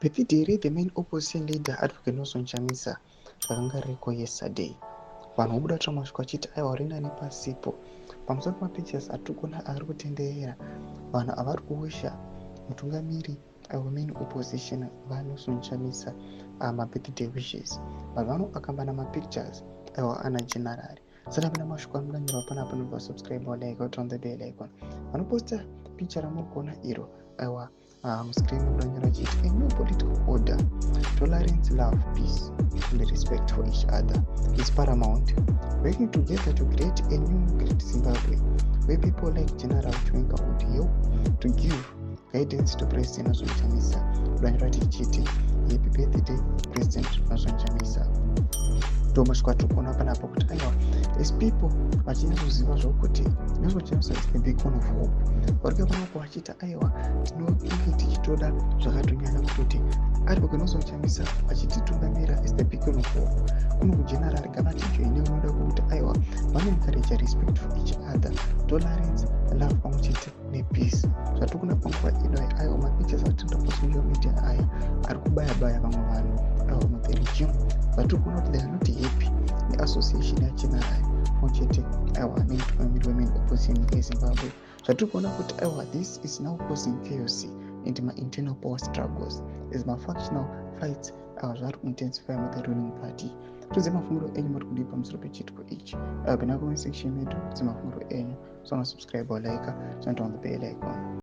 Birthday rethe main opposition leader, Advocate Nelson Chamisa, rakanga ririko yesterday. Vanhu vobuda tsvamashoko vachiti aiwa, rinani pasipo. Pamusoro pemapictures atiri kuona ari kutenderera, vanhu avari kuwisha mutungamiri wemain opposition, vaNelson Chamisa, mabirthday wishes. Vanhu vanoakambana mapictures aiwa ana general. Saka pana mashoko anoda nyorwa panapa, panobva subscribe, like, turn on the bell icon. Vanoposta picture ramuri kuona iro aiwa muscreen, unonyora chiti, "A new political order, tolerance, love, peace and respect for each other is paramount. Working together to create a new great Zimbabwe where people like General Chiwenga would help to give guidance to President Nelson Chamisa." Kudanyora tichiti, "Happy birthday, President Nelson Chamisa." Ndo masvika tiri kuona panapa kuti aiwa, as people vachinyatsoziva zvokuti Nelson Chamisa is the beacon of hope, vari kuya panapo vachiita aiwa, tinonge tichitoda zvakatonyanya kutoti ari Nelson Chamisa vachititungamira as the beacon of hope. Kuno kugeneral ngavatijoine, unoda kukuti aiwa, vanoencourage respect for each other, tolerance, love pamwe chete nepeace. Zvatiri kuona panguva ino, aiwa, mapictures atinoita pasocial media aya ari kubaya baya vamwe vanhu aiwa mutheregime. Vatiri kuona kuti they are not happy neassociation yageneral pamwe chete aiwa nemutungamiri wemain opposition yeZimbabwe. Zvatiri kuona kuti aiwa, this is now causing chaos and mainternal power struggles as mafactional fights aiwa zvari kuintensify muthe ruling party. Tudze mafungiro enyu, muri kudii pamusoro pechiitiko ichi? Aiwa, pina comment section medu, dzemafungiro enyu. So subscribe or like, turn on the bell icon.